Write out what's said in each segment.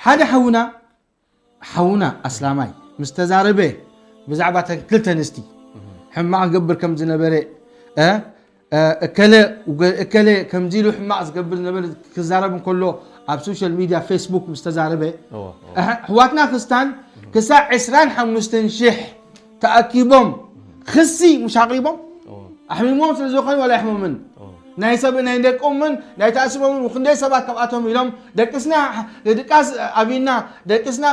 ሓደ ሓውና ሓውና ኣስላማይ ምስ ተዛረበ ብዛዕባ ተን ክልተ ኣንስቲ ሕማቕ ገብር ከም ዝነበረ እ፣ እ፣ እከለ ውገ- እከለ ከምዚ ኢሉ ሕማቕ ዝገብር ዝነበረ ክዛረብ እንከሎ ኣብ ሶሻል ሚድያ ፌስቡክ ምስ ተዛረበ እወ፣ እወ። ኣሕ- ኣሕዋትና ክስታን ክሳዕ ዕስራን ሓሙሽተን ሽሕ ተኣኪቦም ክሲ ምሽ ኣቕሪቦም ኣሕሚሞም ስለ ዝኾነ ዋላ ኣሕምምን ናይ ሰብ ናይ ደቆምን ናይ ተኣስሮምን ክንደይ ሰባት ካብኣቶም ኢሎም ደቅስና ድቃስ ኣብና ደቅስና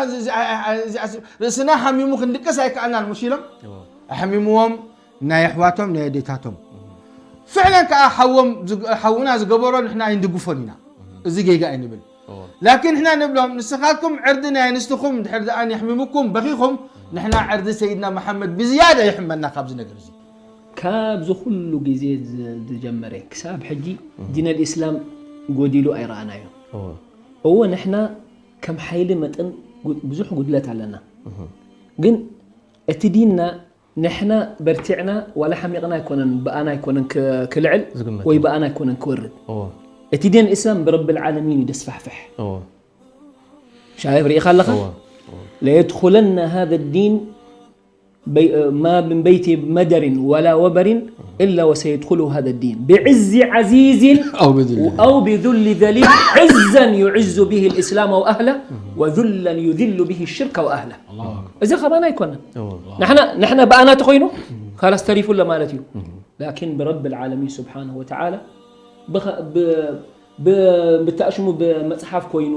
ርእስና ሓሚሙ ክንድቅስ ኣይከኣልናን ምሽ ኢሎም ኣሕሚምዎም ናይ ኣሕዋቶም ናይ ኣዴታቶም ፍዕለን ከዓ ሓዎም ዝግ- ሓውና ዝገበሮ ንሕና ኣይንድግፎን ኢና እዚ ጌጋ ኣይንብል ላኪን ንሕና ንብሎም ንስኻትኩም ዕርዲ ናይ ኣንስትኹም ድሕር ደኣ የሕሚሙኩም በኺኹም ንሕና ዕርዲ ሰይድና መሓመድ ብዝያዳ የሕመና ካብዚ ነገር እዚ ካብዚ ኩሉ ግዜ ዝ- ዝጀመረ ክሳብ ሕጂ ዲን ኣልእስላም ጎዲሉ ኣይረኣናዮ። እወ ንሕና ከም ሓይሊ መጠን ጉ- ብዙሕ ጉድለት ኣለና። ግን እቲ ዲንና ንሕና በርቲዕና ዋላ ሓሚቕና ኣይኮነን ብኣና ኣይኮነን ክ- ክልዕል ዝግመት ወይ እዩ። ብኣና ኣይኮነን ክወርድ። እወ እቲ ዲን እስላም ብረብል ዓለሚን እዩ ደስፋሕፍሕ። እወ ሻይፍ ርኢኻ ኣለኻ? እወ ለየድኹለና ሃذا الدين بي- ما من بيت مدر ولا وبر إلا وسيدخله هذا الدين بعز عزيز أو بذل أو بذل ذليل عزا يعز به الإسلام وأهله وذلا يذل به الشرك وأهله. እዚ ኸማና ኣይኮነን። እወ ንሕና ንሕና ብኣና ተኾይኑ ካላስ ተሪፉ ኣሎ ማለት እዩ። ላኪን ብረብ ልዓለሚን ስብሓንሁ ወተዓላ ብኸ- ብ- ብ- ብታእሽሙ ብመፅሓፍ ኮይኑ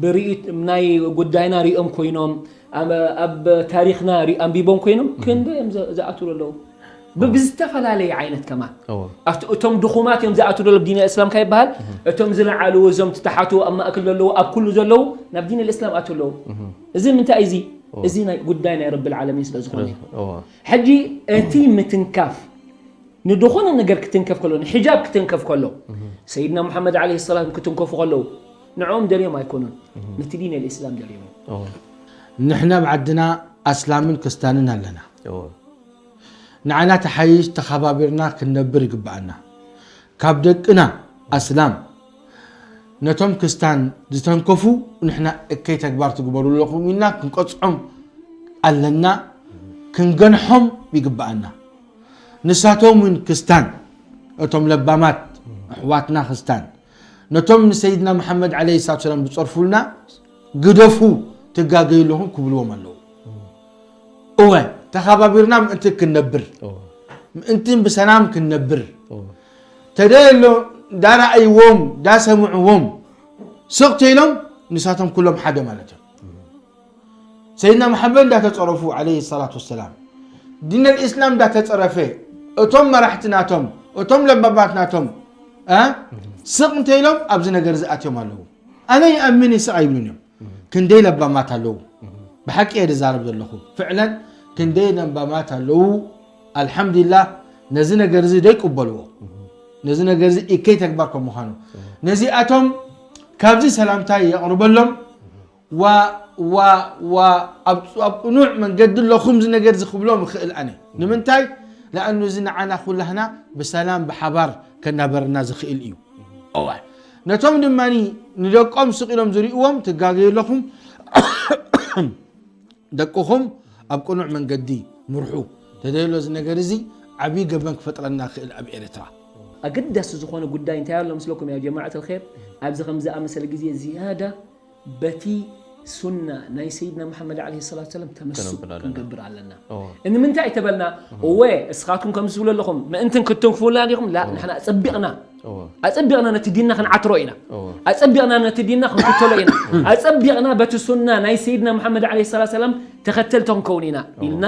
ብርኢት ናይ ጉዳይና ሪኦም ኮይኖም ኣብ- ኣብ ታሪክና ሪ- ኣንቢቦም ኮይኖም ክንደይ እዮም ዘ- ዝኣትሉ ኣለዉ ብ- ብዝተፈላለየ ዓይነት ከማን እወ ኣብቲ- እቶም ድኹማት እዮም ዝኣትሉ ኣለዉ ዲን እስላም ካብ ይበሃል እቶም ዝለዓሉ እዞም ትተሓቱ ኣብ ማእክል ዘለዉ ኣብ ኩሉ ዘለዉ ናብ ዲን እስላም ኣትዉ ኣለዉ እዚ ምንታይ እዚ እዚ ናይ ጉዳይ ናይ ረብ ልዓለሚን ስለ ዝኾነ እዩ እወ ሕጂ እቲ ምትንካፍ ንድኾነ ነገር ክትንከፍ ከሎ ንሒጃብ ክትንከፍ ከሎ ሰይድና ሙሓመድ ዓለይሂ ሰላም ክትንከፉ ከለዉ ንዕኦም ደልዮም ኣይኮኑን ነቲ ዲን ልእስላም ደልዮም እዮም እወ ንሕና ኣብ ዓድና ኣስላምን ክስታንን ኣለና እወ ንዓና ተሓይሽ ተኸባቢርና ክንነብር ይግብኣና ካብ ደቅና ኣስላም ነቶም ክስታን ዝተንከፉ ንሕና እከይ ተግባር ትግበሩ ኣለኹም ኢልና ክንቀፅዖም ኣለና ክንገንሖም ይግብኣና ንሳቶም እውን ክስታን እቶም ለባማት ኣሕዋትና ክስታን ነቶም ንሰይድና መሓመድ ዓለይሂ ሰላቱ ሰላም ዝፀርፉልና ግደፉ ትጋገዩ ኣለኹም ክብልዎም ኣለዉ እወ ተኸባቢርና ምእንቲ ክንነብር እወ ምእንቲ ብሰላም ክንነብር እወ ተደየሎ ዳረኣይዎም ዳሰምዕዎም ስቕ ተይሎም ንሳቶም ኩሎም ሓደ ማለት እዮም ሰይድና መሓመድ እንዳተፀረፉ ዓለይሂ ሰላቱ ወሰላም ዲን ልእስላም እንዳተፀረፈ እቶም መራሕቲ ናቶም እቶም ለባባት ናቶም እ? ስቕ እንተይሎም ኣብዚ ነገር ዝኣትዮም ኣለዉ ኣነ ይኣምን ይስቕ ኣይብሉን እዮም ክንደይ ለባማት ኣለዉ ብሓቂ እየ ዝዛረብ ዘለኹ ፍዕለን ክንደይ ለባማት ኣለዉ ኣልሓምዱሊላህ ነዚ ነገር እዚ ደይቅበልዎ ነዚ ነገር እዚ ኢከይ ተግባር ከም ምዃኑ ነዚኣቶም ካብዚ ሰላምታይ የቕርበሎም ዋ ዋ ዋ ኣብ ኣብ ቅኑዕ መንገዲ ኣለኹም እዚ ነገር እዚ ክብሎም ይኽእል ኣነ ንምንታይ ለኣኑ እዚ ንዓና ኩላህና ብሰላም ብሓባር ከናበረና ዝኽእል እዩ እዋ ነቶም ድማ ንደቆም ስቕ ኢሎም ዝርእዎም ትጋገዩ ኣለኹም ደቅኹም ኣብ ቅኑዕ መንገዲ ምርሑ ተደሎ እዚ ነገር እዚ ዓብዪ ገበን ክፈጥረና ክእል ኣብ ኤርትራ ኣገዳሲ ዝኾነ ጉዳይ እንታይ ኣሎ ምስለኩም ያ ጀማዓት ልር ኣብዚ ከም ዝኣመሰለ ግዜ ዝያዳ በቲ ሱና ናይ ሰይድና መሓመድ ለ ሰላት ሰለም ተመስክ ከነብል ኣለና። ክንገብር ኣለና እወ። ንምንታይ ተበልና እወ እስኻትኩም ከም ዝብሉ ኣለኹም ምእንትን ክትንክፉላ ዲኹም ላ ንሕና ኣፀቢቕና እወ። ኣፀቢቕና ነቲ ዲንና ክንዓትሮ ኢና እወ። ኣፀቢቕና ነቲ ዲንና ክንክተሎ ኢና ኣፀቢቕና በቲ ሱና ናይ ሰይድና መሓመድ ለ ሰላት ሰላም ተኸተልቲ ክንከውን ኢና ኢልና